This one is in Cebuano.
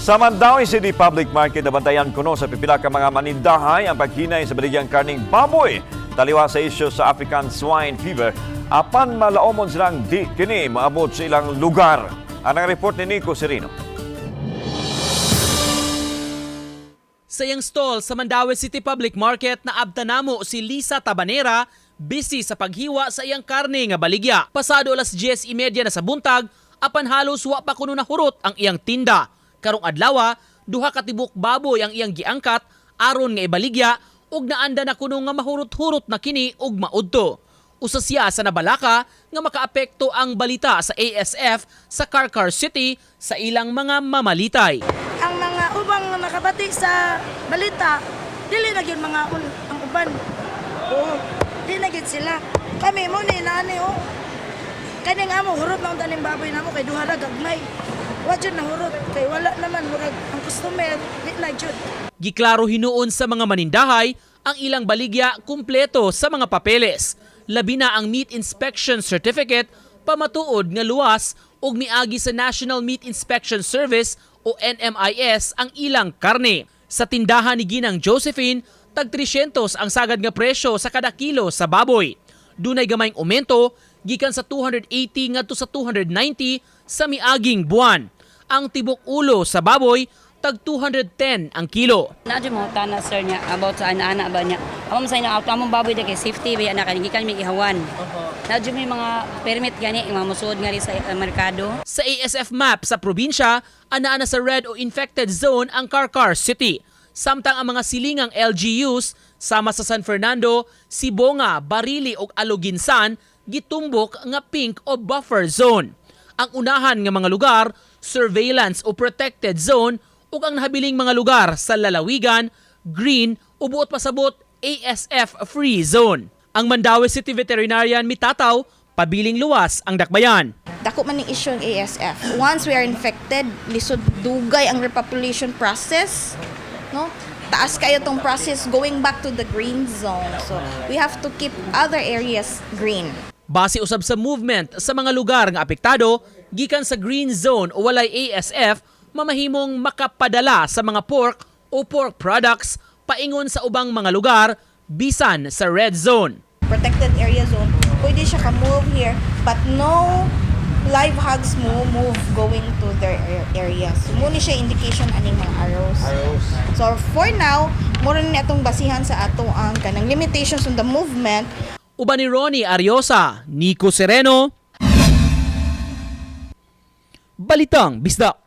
Sa Mandaue City Public Market, nabantayan kuno sa pipila ka mga manindahay ang paghinay sa baligyang karning baboy. Taliwa sa isyu sa African Swine Fever, apan malaomon silang di kini maabot sa ilang lugar. Ang report ni Nico Serino. Sa iyang stall sa Mandaue City Public Market, naabta namo si Lisa Tabanera, busy sa paghiwa sa iyang karne nga baligya. Pasado alas 10:30 na sa buntag, apan halos wa pa kuno nahurot ang iyang tinda. Karong adlawa, duha ka tibok baboy ang iyang giangkat aron nga ibaligya ug naanda na kuno nga mahurot-hurot na kini ug maudto. Usa siya sa nabalaka nga makaapekto ang balita sa ASF sa Carcar City sa ilang mga mamalitay. Ang mga ubang nakabati sa balita, dili na gyud mga ang uban. Oo, di na gyud sila. Kami mo ni naani, oh. Kani nga mo hurot na unta ning baboy namo kay duha ra gagmay. Wa jud na hurot kay wala naman, murag ang customer di na jud. Giklaro hinuon sa mga manindahay ang ilang baligya kumpleto sa mga papeles. Labi na ang meat inspection certificate, pamatuod nga luwas ug miagi sa National Meat Inspection Service o NMIS ang ilang karne. Sa tindahan ni Ginang Josephine, tag 300 ang sagad nga presyo sa kada kilo sa baboy. Dunay gamayng aumento gikan sa 280 ngadto sa 290 sa miaging buwan. Ang tibok ulo sa baboy, tag 210 ang kilo. Na jud mo tana, sir, niya about sa ana-ana ba niya. Amo sa inyo among baboy kay safety ba na kay gikan may ihawan. Na jud may mga permit gani mga musuod nga ri sa merkado. Sa ASF map sa probinsya, anaa na sa red o infected zone ang Carcar City. Samtang ang mga silingang LGUs sama sa San Fernando, Sibonga, Barili ug Aloguinsan gitumbok nga pink o buffer zone. Ang unahan nga mga lugar, surveillance o protected zone, ug ang nahabiling mga lugar sa lalawigan, green o buot pasabot ASF free zone. Ang Mandaue City Veterinarian mitataw, pabiling luwas ang dakbayan. Dako man ning issue ang ASF. Once we are infected, lisod, dugay ang repopulation process, no? Taas kayo tong process going back to the green zone. So, we have to keep other areas green. Base usab sa movement sa mga lugar nga apektado gikan sa green zone o walay ASF, mamahimong makapadala sa mga pork o pork products paingon sa ubang mga lugar bisan sa red zone. Protected area zone, pwede siya ka-move here, but no live hogs mo move going to their area. So, mao ni siya indication aning mga arrows. So, for now, mura ni atong basihan sa ato ang kanang limitations on the movement. Uban ni Ronnie Ariosa, Nico Sereno, Balitang Bisdak.